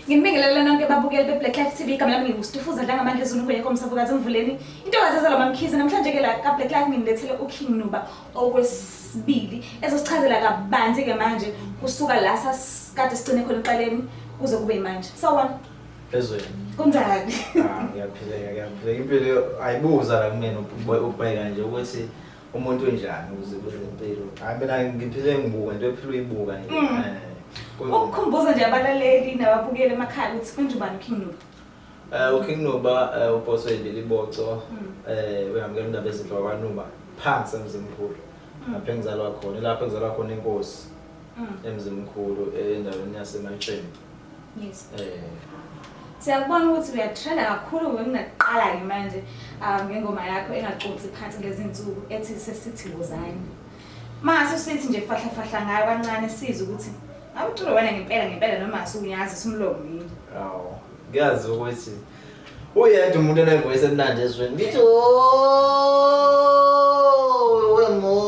Nginibingelele nonke babukeli be-Black Life TV. Igama lami nginguStufuza Dlangamandla Zulu Ngwenya Komsavukazi Mvuleni. Intokazi ezalwa MaMkhize. Namhlanje ke la ka-Black Life nginilethele uKing Nuba okwesibili ezosichazela kabanzi ke manje kusuka la sasikade sigcine khona ekuqaleni kuze kube manje. Sawubona. Ezweni. Kunjani? Ah, ngiyaphileka, ngiyaphileka. Impilo ayibuza la kumina ubheka nje ukuthi umuntu unjani ukuze kuze impilo. Hayi mina ngiphile ngibuka into ephila uyibuka nje. Ukukhumbuza nje abalaleli nababukeli emakhaya ukuthi konje ubani uKing Nuba. UKing Nuba uPoso Liboco uyamukela indaba ezinhle wakwaNuba phansi eMzimkhulu. Lapho engizalwa khona, lapho engizalwa khona inkosi. EMzimkhulu endaweni yaseMatsheni. Yes. Siyakubona ukuthi uyatrenda kakhulu ngokunakuqala ke manje ngengoma yakho engaconsi phansi ngezinsuku ethi sesithi wozani. Mase sithi nje fahla fahla ngayo kancane sizwe ukuthi ngabe uculo wena ngempela ngempela noma asuyazi sumlomo yini. Awu, ngiyazi ukuthi uyedwa umuntu onevoice emnandi ezweni. Ngithi oh wemo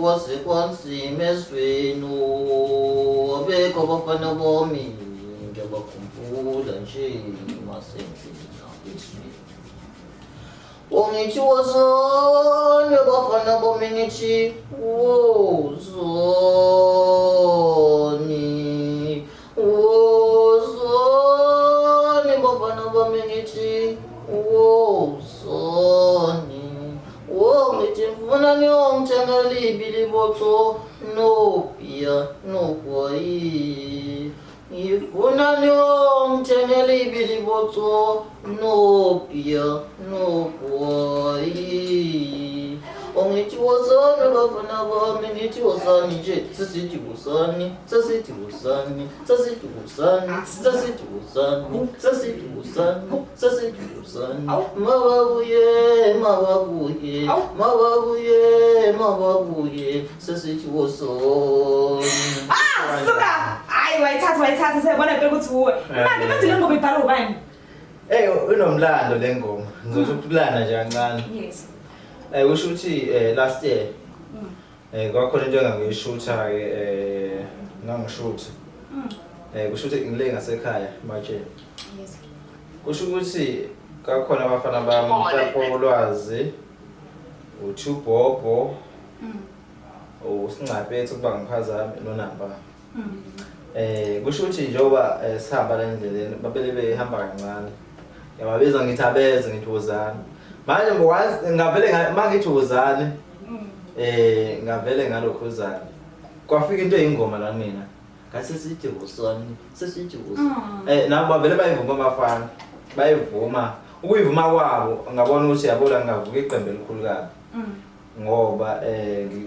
kwaze kwanzima ezweni abekho abafana bami ngiyabakhumbula nje masengina ezweni. Ungithi wozani bafana bami ngithi wozani wozani bafana bami ngithi wozani wo ngithi ngifuna niyongithenga libi liboco nobhiya nogwayi ngifuna niyongithengela ibiliboco nobhiya nogwayi. Ongithi wozani bafana bami ngithi wozani nje sesithi wozani sesithi wozani sesithi wozani sesithi wozani sesithi wozani sesithi wozani mababuye mababuye mababuye mababuye sesithi wozani. Ah, suka! Hayi wayithatha wayithatha siyabona phela ukuthi wuwe. Manje manje le ngoma ibhalwa ubani? Hey unomlando le ngoma. Ngizothi ukulanda nje kancane. Yes. Kusho ukuthi last year kwakhona into engangiyishutha ke ngangishutha. Kusho ukuthi ngile ngasekhaya ematsheni. Yes. Kusho ukuthi kakhona abafana bami uTapo Ulwazi, uThubhobho, uSingcapethu kuba ngiphazami noNamba. Kusho ukuthi njengoba sihamba la endleleni babele behamba kancane. Ngiyababiza ngithi abeze ngithi wozani. Manje ngikwazi ngavele mangithi wozani ngavele ngalokhuzana. Kwafika into eyingoma la mina. Ngase sithi wozani, sesithi wozani. Nabo bavele bayivuma abafana. Bayivuma. Ukuyivuma kwabo ngabona ukuthi yabo la ngavuka iqembu elikhulu kabi. Ngoba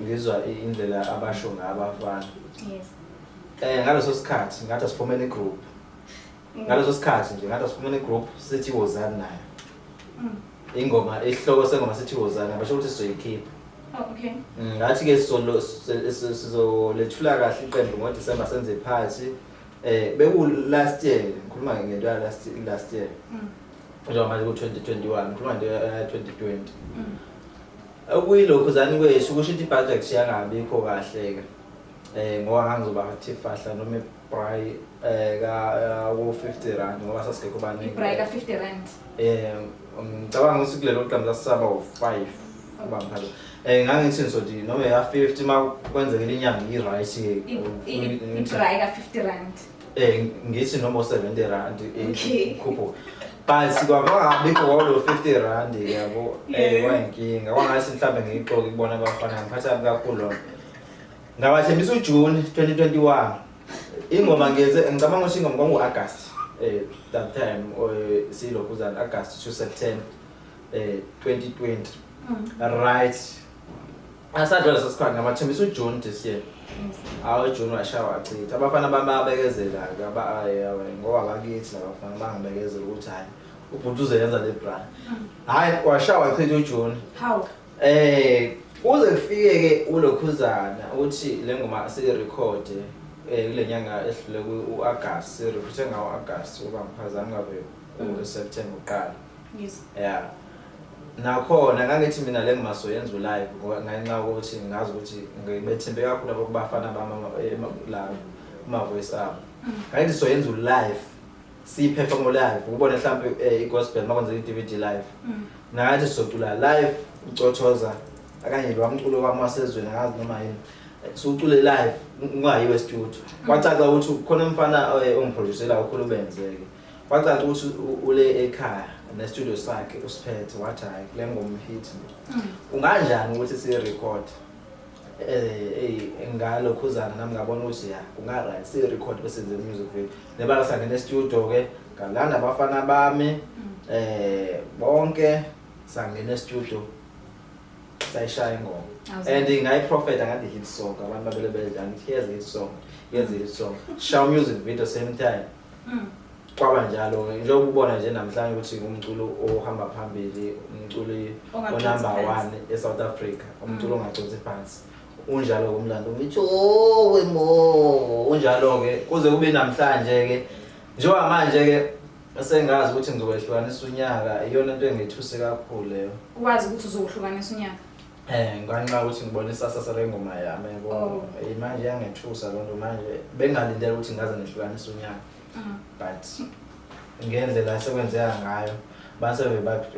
ngizwa indlela abasho ngayo abafana. Yes. Ngaleso sikhathi ngathi asifomene igroup. Ngaleso sikhathi nje ngathi asifomene igroup sithi wozani nayo. Ingoma isihloko sengoma sithi wozani abasho ukuthi sizoyikhipha. Oh, okay. Ngathi ke sizolethula kahle iqembu ngoDecember senze party. Beku last year ngikhuluma ngento ya last year. Njengoba manje ku 2021 ngikhuluma ngento ya 2020. Okuyilokhu zani kwethu kusho ukuthi ibudget yangabikho kahle ke. Ngoba ngangizoba thi fahla noma ibraai ka ku 50 rand ngoba sasigekho baningi. Ibraai ka 50 rand. Ngicabanga ukuthi kulelo qembu sasaba u5 kuba ngiphatha. Ngangithi ngizothi noma ya 50 makwenzekile inyanga i right ke. Ibraai ka 50 rand. Ngithi noma 70 rand Okay. khuphuka. But kwakungabikho kwalo 50 rand yabo kwayinkinga. Kwangathi mhlambe ngiyixoke kubona abafana ngiphatha kabi kakhulu lokho. Ngabathembisa uJune 2021. Ingoma ngiyenze ngicabanga ukuthi ingoma kwaku August that time silokhuzana August to September 2020. Right. Asadlula leso sikhathi ngabathembisa uJune this year. Awu June washaya wachitha. Abafana bami bayabekezela ke ngoba bakithi labafana bangibekezela ukuthi hayi ubhuti uzoyenza le brand. Hayi washaya wachitha uJune. How? Kuze kufike ke ulokhuzana uthi le ngoma siyirekhode kule nyanga ehlule ku-August, siyirekhode ngawo August uba ngiphazami ngabe uSeptember uqala. Yes. Yeah. Nakhona ngangithi mina le ngoma soyenza live ngoba ngenxa yokuthi ngazi ukuthi ngibethembe kakhulu abo kubafana bami la kuma voice abo. Ngathi soyenza u-live, siyi-perform live, ukubona mhlawumbe i-gospel makwenzeka i-DVD live. Ngathi sizocula live ucothoza akanye lo mculo wami wasezweni, angazi noma yini. Siwucule live ungayiwe e-studio. Kwacaca ukuthi khona umfana ongiproducela ukhulu benzeke. Kwacaca ukuthi ule ekhaya ne-studio sakhe usiphethe, wathi hayi, kule ngoma hit. Unganjani ukuthi siyi-record ngalokhuzana? Nami ngabona ukuthi ya, kunga-right siyi-record bese senze music video. Nebala sangena e-studio ke, ngalanda abafana bami bonke, sangena e-studio, sayishaya ingoma. And ngayiprofeta ngathi hit song, abantu babele bedla, ngithi here's a hit song, here's a hit song. Shaya music video same time. Kwaba njalo njengoba ubona nje namhlanje ukuthi umculo ohamba phambili, umculo Ongaconsi o-number phansi. 1 eSouth Africa, umculo ongaconsi phansi. Unjalo kumlando, ngithi oh mo unjalo ke kuze kube namhlanje ke. Njengoba manje ke sengazi ukuthi ngizokwehlukanisa unyaka, iyona into engithuse kakhulu leyo. Wazi ukuthi uzohlukanisa unyaka? Nganxa ukuthi ngibone isasasa lengoma yami yabo. Manje yangethusa loo nto, manje bengalindele ukuthi ngaze ngehlukanise unyaka. But ngendlela sekwenzeka ngayo, base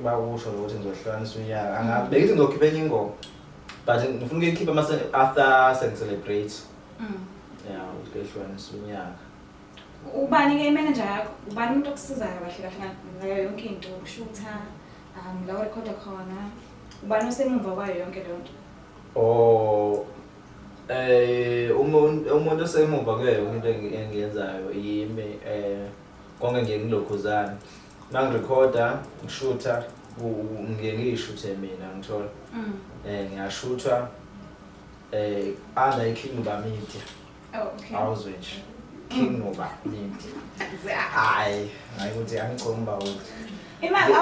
bakusho ukuthi ngizohlukanisa unyaka. Angazi, bengithi ngizokhipha enye ingoma. But ngifuna ukuyikhipha mase after sengicelebrate. Yeah, ukuthi kehlukanisa unyaka. Ubani ke imanager yakho? Ubani umuntu okusizayo kahle kahle ngayo yonke into, ukushutha, la urekhoda khona? Ubani osemumva kwayo yonke leyo nto? Oh, umuntu osemuva kuyo yonke into engiyenzayo yimi. Konke ngiye ngilokhuzana. Mangirekhoda, ngishutha, ngiye ngiyishuthe mina, ngithola. Ngiyashutha under iKing Nuba Media. Oh, okay. Awuzwe nje. King Nuba Media. Hayi, hayi ukuthi angigcoma uba ukuthi. Imali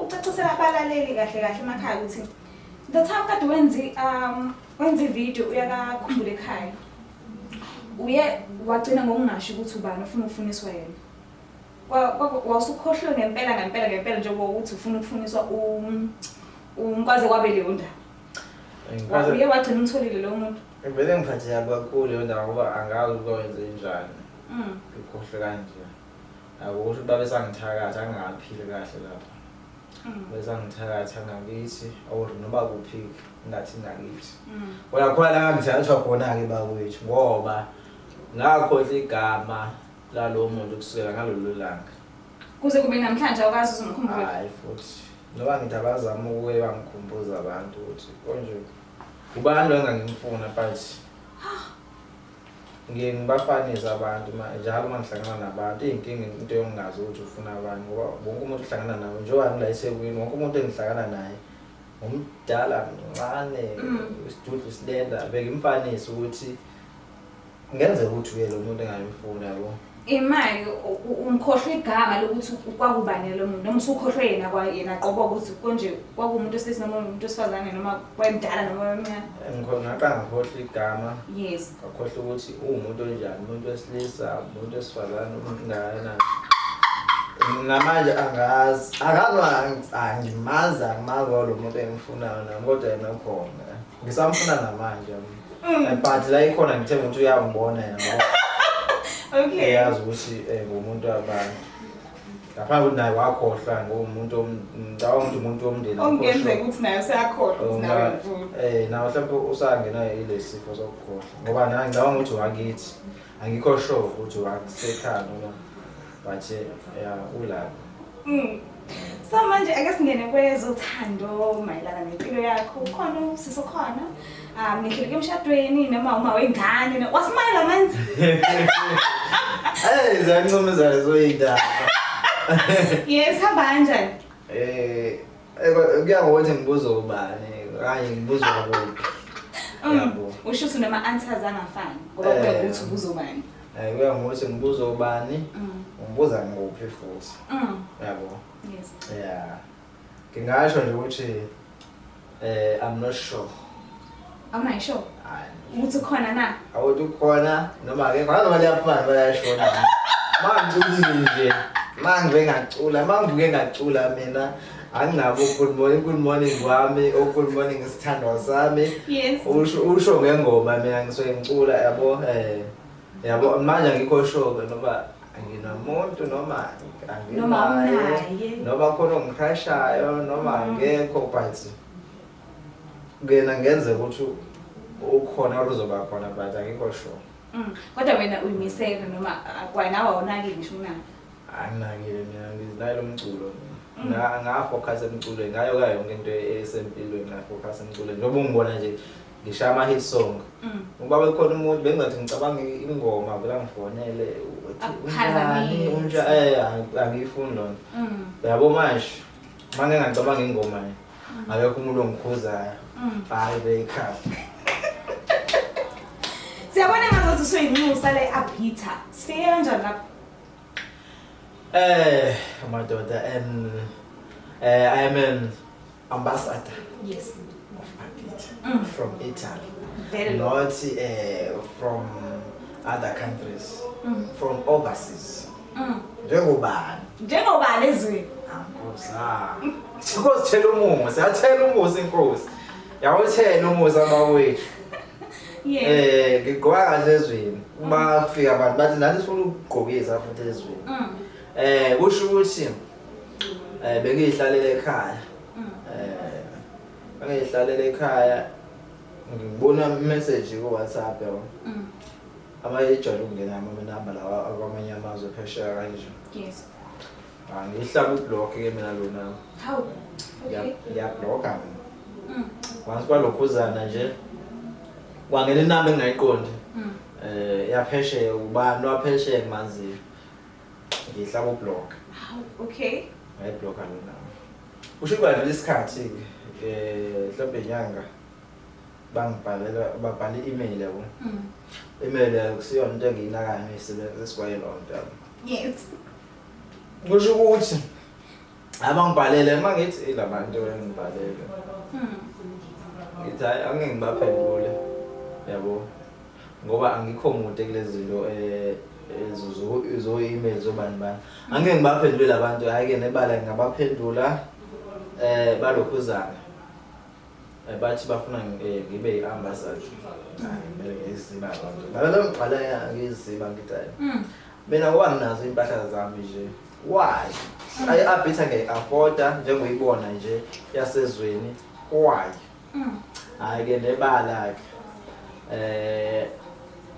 ucacisela abalaleli kahle kahle emakhaya ukuthi the time kade wenza i-video uyakakhumbula ekhaya. Uye wagcina ngokungasho ukuthi ubani ufuna ukufuniswa yena. Wawusukhohlwe ngempela ngempela ngempela njengoba ukuthi ufuna ukufuniswa umkwaze kwabe leyo ndaba. Uye wagcina umtholile lo muntu. Vele ngiphatheka kakhulu leyo ndaba ngoba angazi ukuthi kwenze njani. Ngikhohlwe kanje. Akusho ukuthi babe sangithakatha, angingaphili kahle lapha. Besangithakatha ngakithi or noma kuphi ngathi ngakithi. Kodwa khona la ngangithathwa khona-ke bakwethu ngoba ngakhohlwa igama lalowo muntu kusukela ngalolo langa. Kuze kube namhlanje awukazi uzumkhumbula. Hayi futhi. Noma ngithi abazama ukuke bangikhumbuza abantu ukuthi konje ubani lo engangimfuna, but ngiye ngibafanise abantu njalo uma ngihlangana nabantu. Iy'nkinga into yokungazi ukuthi ufuna abantu, ngoba wonke umuntu uhlangana naye, njengoba ngila eThekwini, wonke umuntu engihlangana naye, ngumdala, mncane, isidudla, isilenda, bengimfanise ukuthi kungenzeka ukuthi uye lo muntu engangimfuna, yabo. Imali umkhohlwa igama lokuthi kwakubani lo muntu, noma usukhohlwe yena kwayena qobo ukuthi konje kwakuwumuntu wesilisa noma umuntu wesifazane noma wayemdala noma wayemncane. Ngaqala ngakhohlwa igama. Yes. Ngakhohlwa ukuthi uwumuntu onjani, umuntu wesilisa, umuntu wesifazane, umuntu ngakanani. Namanje angazi, angazi, angimazi, angimazi lo muntu engimfunayo nami, kodwa yena ukhona. Ngisamfuna namanje. But la ikhona ngithemba ukuthi uyangibona yena ngoba uyazi ukuthi ngumuntu wabantu. Ngaphambi ukuthi naye wakhohlwa ngomuntu, ngicabanga ukuthi umuntu womndeni. Okungenzeka ukuthi naye useyakhohlwa ukuthi nawe uyamfuna. Nawe mhlawumbe usangena yilesi sifo sokukhohlwa. Ngoba naye ngicabanga ukuthi wakithi. Angikho sure ukuthi wakusekhaya noma, but yeah, ulapho. So manje ake singene kwezothando mayelana nempilo yakho. Ukhona usisi okhona? Nihleleke emshadweni noma uma wengane? Wasimayela manje. Hey, ziyancomisa lezo indaba. Yes, hamba kanjani? Kuya ngokuthi ngibuza ubani, okanye ngibuzwa kuphi. Yabo. Usho ukuthi unama answers angafani ngoba kuya ngokuthi ubuza ubani. Kuya ngokuthi ngibuza ubani, ngibuza ngophi futhi. Yabo. Yes. Yeah. Ngingasho nje ukuthi I'm not sure. Awunayo sure? Hayi. Ukuthi ukhona na? Awuthi ukhona noma ke ngazi noma liyaphuma noma liyashona. Mangiculile nje. Mangive ngacula, mangivuke ngacula mina. Anginabo good morning, good morning kwami, oh good morning isithandwa sami. Yes. Usho ngengoma mina ngisuke ngicula, yabo. Yabo, manje angikho sure noma nginomuntu noma Noma anginaye, unaye. noma khona ongicrashayo noma angekho, but kuyena ngenzeka ukuthi ukhona or uzoba khona, but angikho sure. Kodwa wena uyimisele noma kwanawe awunakile ngisho unako? Anginakile mina, ngizinakele umculo. Ngafocus emculweni ngayo ka yonke into esempilweni, ngafocus emculweni. Njengoba ungibona nje ngishaya ama-hit song. Uba bekhona umuntu bengingathi ngicabanga ingoma vele angifonele uthi Akuphazamise. unjani unja angiyifuni lona. Yabo, manje uma ngingacabanga ingoma nje, akekho umuntu ongikhuzayo. Hayi, beyikhaya. Siyabona ngazuthi usuyinxusa le-Abita. Sifike kanjani lapho? Madoda, and I am an ambassador of Abita from Italy. Very. Not from other countries, from overseas. Njengobani? Njengobani ezweni? Nkosi. Inkosi thela umusa, yathela umusa inkosi. Yawuthela umusa mawethu. Ngigqoka kahle ezweni. Uma kufika abantu bathi nathi sifuna ukugqokisa futhi ezweni. Kusho ukuthi bengiyihlalela ekhaya. Bengiyihlalela ekhaya, ngibona message ku WhatsApp, yabo. Abayejwayele ukungena amanamba lawa akwamanye amazwe phesheya kanje. Angihlaba ublock ke mina lona. Hawu. Okay. Ngiyablocka mina. Once kwalokhuzana nje kwangena inamba engingayiqondi. Yaphesheya, ubani waphesheya kumanziyo. Ngihlaba ublock. Hawu, okay. Ngayiblocka lona. Kusho kwadlula isikhathi ke, mhlawumbe inyanga, bangibhalela, babhala i-email, yabo. Email akusiyona into engiyinakayo, ngiyisebenzisa kwayilona nto, yabo. Kusho ukuthi abangibhalele, uma ngithi ilabantu engibhalele, ngithi hayi, angeke ngibaphendule, yabo, ngoba angikho mude kulezi zinto zo-email zobani bani, angeke ngibaphendule labantu. Hhayi-ke, nebala ngingabaphendula balokhuzana. Bathi bafuna ngibe i-ambassador. Hayi, kumele ngiyiziba abantu ngabele ngibhala, ngiyiziba, ngithi hayi, mina ngoba nginazo iy'mpahla zami nje, why ayi-Abita ngiyayi-afforda njengoyibona nje yasezweni, why? Hhayi-ke, nebala-ke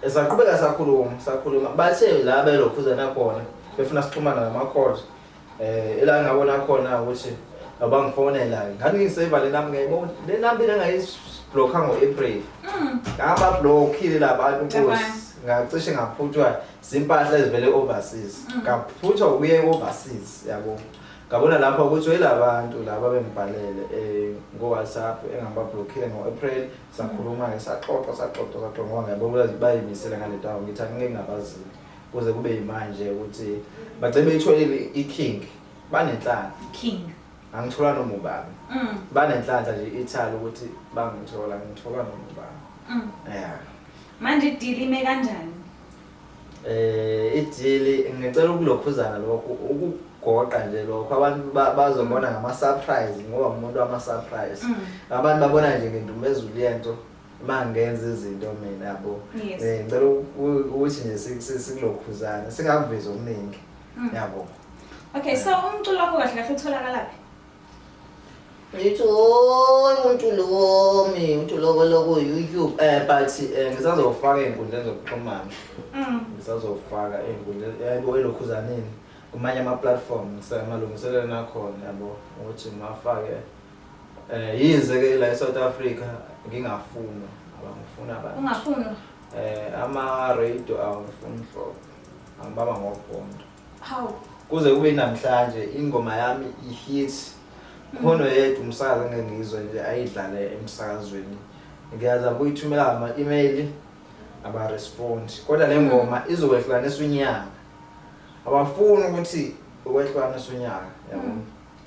saqhubeka sakhuluma sakhuluma, bathe la belokhuzana khona befuna sixhumana ngama-calls, ela ngabona khona ukuthi abangifonela ngani, ngiseva le namba, ngiyayibona le namba ile ngayisiblocka ngo-April. Ngabablockile labantu, nkosi, ngacishe ngaphuthwa zimpahla ezivele overseas. Ngaphuthwa ukuye overseas, yabo. Ngabona lapho ukuthi yila bantu laba bengibhalele ngo-WhatsApp engangibablockile ngo-April. Sakhuluma-ke, saxoxa saxoxa saxoxa, ngoba ngiyabona ukuthi bayimisele ngale ndawo. Ngithi angike ngingabazile kuze kube yimanje ukuthi bagcine beyitholile i-king, banenhlanhla. King. Angithola noma ubani. Banenhlanhla nje i-Italy ukuthi bangithola, ngithola noma ubani. Yeah. Manje i-deal ime kanjani? I-deal ngicela ukulokhuzana lokho, ukugoqa nje lokho, abantu bazobona ngama surprise, ngoba umuntu wama surprise. Abantu babona nje ngendumezulu yento mangenza izinto mina, yabo. Ngicela ukuthi nje sikulokhuzana, singakuvezi okuningi, yabo. Okay, so umculo wakho kahle kahle utholakala phi? Ngithi oy umculo wami utholakala ku YouTube, but ngisazofaka ey'nkundleni zokuxhumana. Ngisazofaka ey'nkundleni, yabo, elokhuzaneni kumanye ama-platform, ngisamalungiselelo nakhona, yabo, ukuthi ngimafake. Yize ke la eSouth Africa ngingafunwa, abangifuna abantu. Ungafunwa? Ama radio awangifuni nhlobo, angibaba ngobhondo. Hawu. Kuze kube namhlanje ingoma yami i-hit, khona yedwa umsakazo engeke ngizwe nje ayidlale emsakazweni. Ngiyazama ukuyithumela ngama-email, aba-respond, kodwa le ngoma izokwehlukanisa unyaka, abafuni ukuthi ukwehlukanisa unyaka, yabo.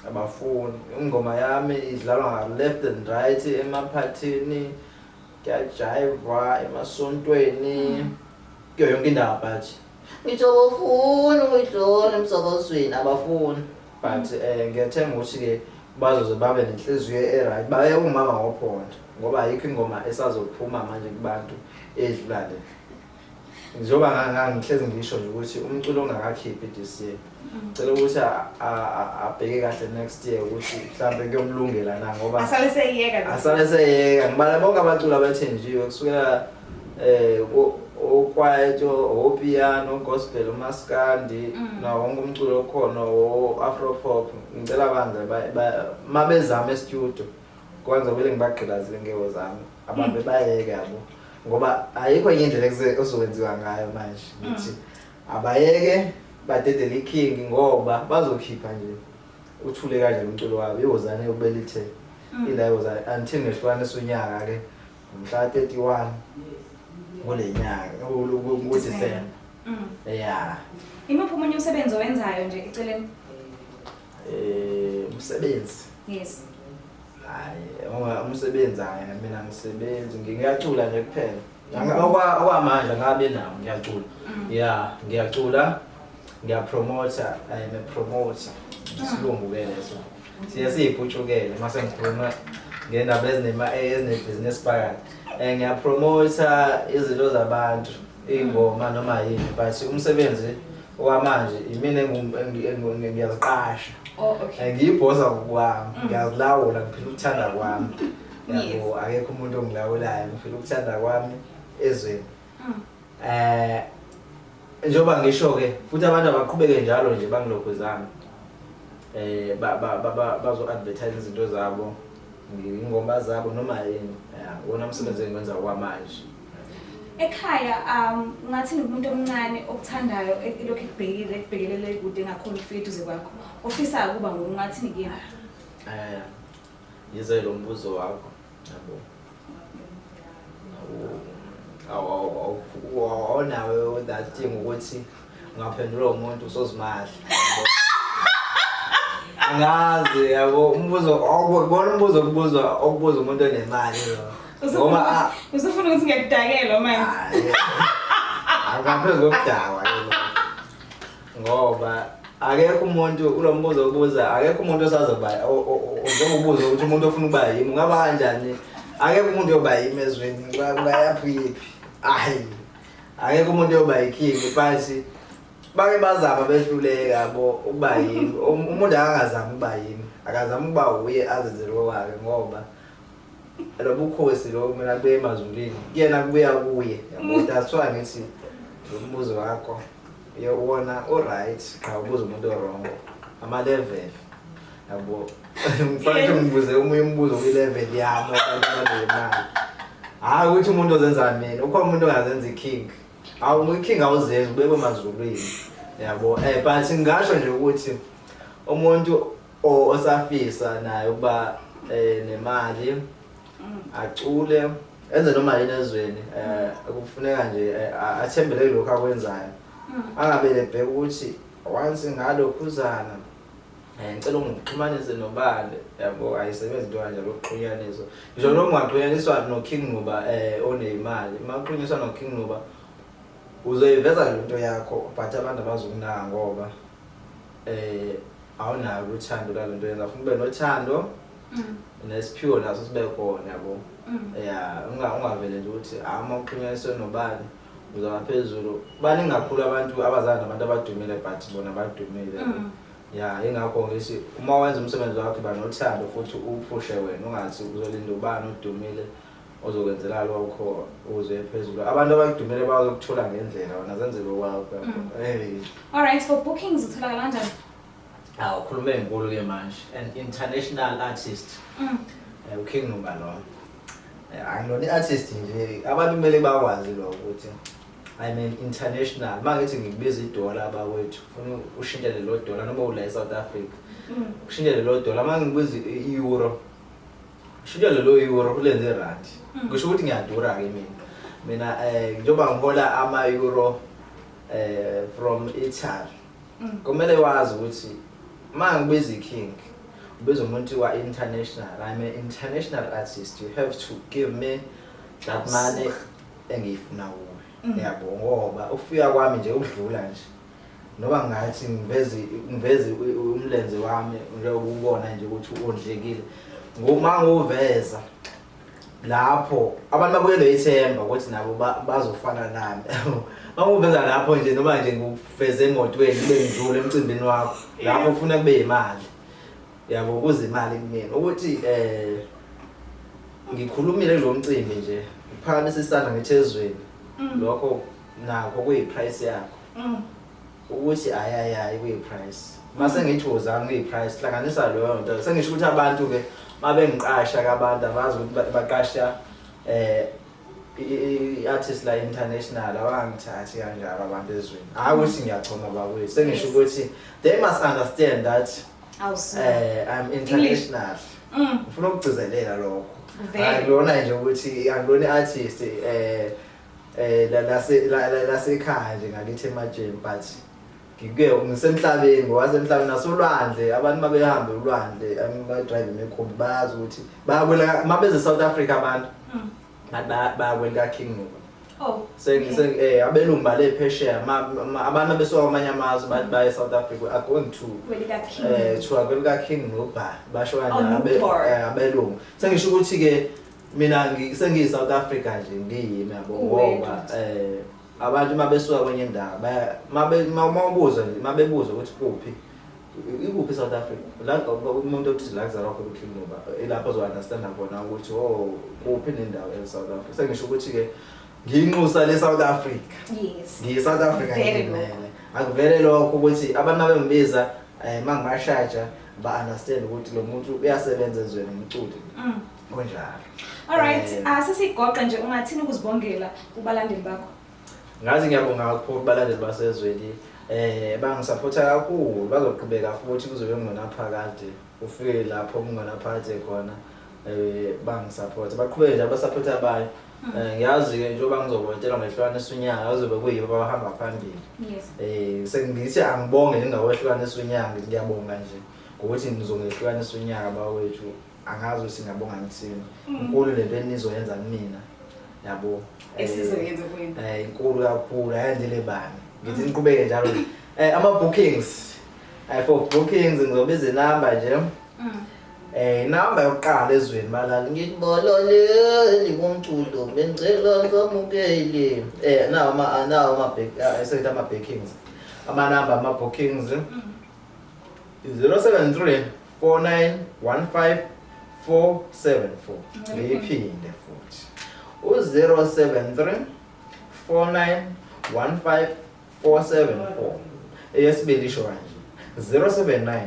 Abafuni ingoma yami idlalwa nga-left and right emaphathini, kuyajayivwa emasontweni, kuyo yonke indawo, but ngisho abafuni ukuyidlala emsakazweni, abafuni. But ngiyathemba ukuthi-ke bazoze babe nenhliziyo e-right, baye umama ngophondo, ngoba ayikho ingoma esazophuma manje kubantu edlula le. Njengoba ngangihlezi ngisho nje ukuthi umculo ongakakhiphi this year, cela ukuthi abheke kahle next year ukuthi mhlambe kuyomlungela na, ngoba asale seyiyeka lo. Asale seyeka. Ngibala bonke abaculi abathenjiwe, kusukela okwaito, opiano, gospel, umaskandi, nawo wonke umculo okhona, o-afro pop. Ngicela bandla mabezama e-studio kwanza vele ngibagqilazile ngeo zami, ababe bayeke, yabo, ngoba ayikho enye indlela ezokwenziwa ngayo manje. Ngithi abayeke, badedele iking, ngoba bazokhipha nje uthule kanje umculo wabo. Iwozane ubelithe ila iwozane until ngehlukanisa unyaka ke ngomhla 31 kule nyaka, kuDisemba. Yeah. Imuphi omunye umsebenzi owenzayo nje eceleni? Umsebenzi? Yes. Hayi, umsebenzi, hayi, mina ngisebenzi, ngiyacula nje kuphela. Okwamanje ngabe nawo ngiyacula. Yeah, ngiyacula, ngiyapromota. I am a promoter, isilungu ke leso, siye siyiputshukele mase ngikhuluma ngendaba ezinebhizinisi phakathi. Ngiyapromota izinto zabantu, iy'ngoma noma yini, but umsebenzi okwamanje imina ngiyaziqasha. Oh, okay. Ngiyibhosa ngokwami, ngiyazilawula, ngiphila ukuthanda kwami, yabo. Akekho umuntu ongilawulayo, ngiphila ukuthanda kwami ezweni. Njengoba ngisho ke futhi, abantu abaqhubeke njalo nje bangilokhuzana, ba ba ba bazo advertise izinto zabo, ingoma zabo noma yini. Yeah, wona umsebenzi engiwenza kwamanje. Ekhaya, ungathini kumuntu omncane okuthandayo, elokhu ekubhekile, ekubhekelele kude, engakhona ukufika eduze kwakho, ofisa ukuba nguwe, ungathini kuyena? Yize lo mbuzo wakho, yabo, awunawe that thing ukuthi ungaphendula umuntu usozimahla. Angazi, yabo, umbuzo bona, umbuzo okubuzwa okubuza umuntu onemali lo, ngoba Usufuna ukuthi ngiyakudakela manje? Hayi, angaphezu kokudakwa ke lo. Ngoba akekho umuntu kulo mbuzo obuza, akekho umuntu osazoba njengobuza ukuthi umuntu ofuna ukuba yimi ungaba kanjani. Akekho umuntu oyoba yimi ezweni, ungayaphi yiphi? Hayi, akekho umuntu oyoba yiking, but bake bazama behluleka, yabo, ukuba yimi. Umuntu akangazami ukuba yimi, akazami ukuba uye, azenzele okwakhe, ngoba lo bukhosi lo mina kubuye emazulwini kuyena, kubuya kuye, yabo. That's why ngithi lo mbuzo wakho wona u-right, qha ubuza umuntu o-wrong, ama-level, yabo. Ngifanele ukuthi ngibuze omunye umbuzo kwi-level yami, abantu abanemali, hhayi ukuthi umuntu ozenza mina. Ukhona umuntu ongazenza i-king? Awu, i-king awuzenzi, ubekwe emazulwini, yabo. But ngingasho nje ukuthi umuntu osafisa naye ukuba nemali, acule, enze noma yini ezweni, kufuneka nje athembele kulokhu akwenzayo, angabe ebheka ukuthi once ngalokhuzana, ngicela ungixhumanise nobani, yabo. Ayisebenzi into kanjalo ukuxhunyaniswa. Ngisho noma ungaxhunyaniswa no-King Nuba oneyimali, uma uxhunyaniswa no-King Nuba uzoyiveza le nto yakho, but abantu abazokunaka ngoba awunalo uthando lalo nto yenza. Funa ube nothando nesiphiwo naso sibe khona, yabo. Ya, ungavele nje ukuthi ah, uma uxhunyaniswe nobani uzaba phezulu. Baningi kakhulu abantu abazana nabantu abadumile, but bona badumile. Ya, ingakho ngithi uma wenza umsebenzi wakho, ba nothando futhi uphushe wena, ungathi uzolinda ubani odumile ozokwenzela lokho ukuze uye phezulu. Abantu abadumile bazokuthola ngendlela, wena zenzele okwakho. Hey. All right, for bookings utholakala kanjani? Awu, khulume enkulu ke manje, an international artist. uKing Nuba lo. Angilona i-artist nje, abantu kumele bakwazi lokho ukuthi I'm an international. Uma ngithi ngikubiza idola, abakwethu, ufuna ushintshe lelo dola noma ula e-South Africa, ushintshe lelo dola. Uma ngibiza i-euro, ushintshe lelo euro ulenze irandi. Ngisho ukuthi ngiyadura-ke mina njengoba ngihola ama-euro from Italy, kumele wazi ukuthi uma ngibiza i-king, ubiza umuntu wa-international. I'm an international artist, you have to give me that money engiyifuna kuwe, yabo, ngoba ukufika kwami nje, ukudlula nje, noma ngathi ngiveze umlenze wami njengoba ubona nje ukuthi wondlekile, nguma ngiwuveza. Lapho abantu babuyelwe ithemba ukuthi nabo bazofana nami. Manguveza lapho nje, noma nje ngikuveze emotweni, kube ngidlule emcimbini wakho lapho, ufuna kube imali yabo, kuze imali kumina ukuthi ngikhulumile kulo mcimbi nje, ngiphakamisa isandla ngithi ezweni, lokho nakho kuyi-price yakho, ukuthi ayayayi kuyi-price. Mase ngithi wozani kuyi-price, hlanganisa leyo nto. Sengisho ukuthi abantu-ke mabengiqasha ke, abantu abazi ukuthi baqasha i-artist la international, abangithathi kanjalo abantu ezweni. Hayi ukuthi ngiyachoma bakwethu, sengisho ukuthi they must understand that Awusuka. I'm international. Ngifuna ukugcizelela lokho. Vele. Akulona nje ukuthi angilona i-artist lase lasekhaya nje ngakithi ematsheni, but ngike ngisemhlabeni, ngowasemhlabeni nasolwandle. Abantu mabehamba ulwandle, ba-drive imikhumbi, bayazi ukuthi bayakwela mabeze South Africa abantu, bathi bayakwela King Nuba. Oh. Abelungu bale phesheya, abantu abesuka kwamanye amazwe bathi baye South Africa, we are going to Kwelika King. To kwelika King Nuba, basho Oh, kanjalo Nubar. abelungu. Sengisho ukuthi ke mina sengiyi South Africa nje, ngiyimi yabo, Uwedwa ngoba nje. Abantu mabesuka kwenye indawo mabe mawubuza nje, mabebuza ukuthi kuphi, ikuphi South Africa, la umuntu othi la kuzalwa khona uKing Nuba, ilapho ozo understand khona ukuthi oh, kuphi nendawo e South Africa. Sengisho ukuthi ke ngiyinxusa le South Africa. Ngiyi South Africa. Vele. Ngimele akuvele lokho ukuthi abantu mabengibiza mangibashaja ba understand ukuthi lo muntu uyasebenza ezweni, umculi kunjalo. All right. Asesigoqa nje, ungathini ukuzibongela kubalandeli bakho? Ngazi ngiyabonga kakhulu kubalandeli basezweni, bangisupporta kakhulu, bazoqhubeka futhi kuzobe kungonaphakade, ufike lapho kungonaphakade khona. Bangisupporta, baqhubeke nje abasupporta abanye. Ngiyazi ke njengoba ngizovotela ngehlukanisa unyaka, kuzobe kuyibo abahamba phambili. Sengithi angibonge ngingakwehlukanisa unyaka, ngithi ngiyabonga nje ngokuthi ngizongehlukanisa unyaka bawethu. Angazi ukuthi ngiyabonga ngithini. Inkulu lento enizoyenza kumina yabo. Esizoyenza kuwena. Inkulu kakhulu, ayandile bani. Ngithi niqhubeke njalo nje. Ama bookings, for bookings ngizobiza inamba nje. Inamba yokuqala ezweni balali, ngithi balaleli bomculo, bengicela samukele. Nawo ama esethi ama bookings, ama number ama bookings 073 4915 474. Ngiyiphinde futhi, u-073 4915 474. Eyesibili isho kanje, 079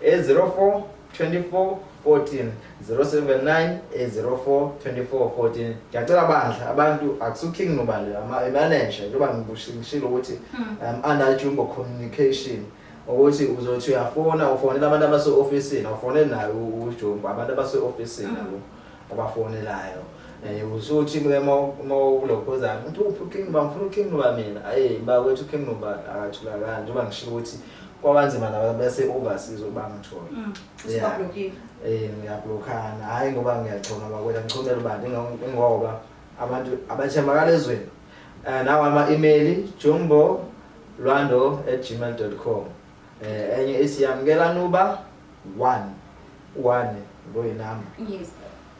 804 24 14, 079 804 24 14. Ngiyacela bandla abantu, akusu-King Nobali ama-manager, njengoba ngishilo ukuthi under Jumbo Communication, ukuthi uzothi uyafona, ufonela abantu abase-ofisini, awufoneli nayo uJumbo, abantu abase-ofisini yabo abafonelayo. Usuthi ke uma ulokhuzana uthi uphi uKing Nuba, ngifuna uKing Nuba mina. Ayi bakwethu, uKing Nuba akatholakali, njengoba ngishilo ukuthi kwabanzima nabo bese overseas ukuba ngithole. Yeah. Usubablockile. Ngiyablockana, hhayi ngoba ngiyachoma bakwethu, angichomela ubantu, ingoba abantu abathembakala ezweni. Nawo ama-email, jumbolwando@gmail.com. Enye ithi yamukela nuba 1 1 ngoyinamba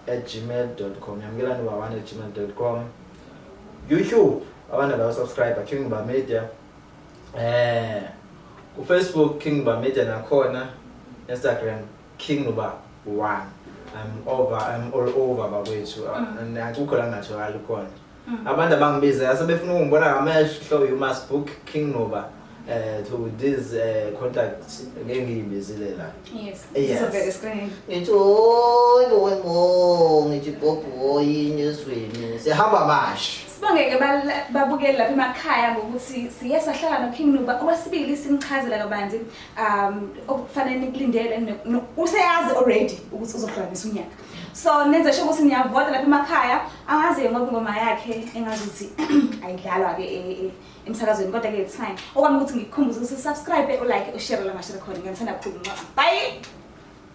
@gmail.com, yamukela nuba 1@gmail.com. YouTube, abantu abawu-subscribe, King Nuba Media. Ku-Facebook, King Nuba Media nakhona, Instagram, King Nuba 1. I'm all over bakwethu. Akukho la ngingatholakali khona. Abantu abangibiza asebefuna ukungibona ngamehlo, you must book King Nuba to these contacts ngeke ngiyibizile la. Yes. Sizobheka escreen. Ngithi hoyi bo, ngithi bhobhoyi ezweni sihamba mashi. Sibongeke babukeli lapha emakhaya ngokuthi siye sahlala noKing Nuba okwesibili, simchazela kabanzi okufanele nikulindele. Useyazi already ukuthi uzohlukanisa unyaka, so nenze sure ukuthi niyavota lapha emakhaya. Angazi ngoba ingoma yakhe engazuthi ayidlalwa-ke emsakazweni, kodwa-ke it's fine. Okwami ukuthi ngikukhumbuze ukuthi subscribe, ulike, ushare la ngashare khona. Ngiyanithanda kakhulu. Bye.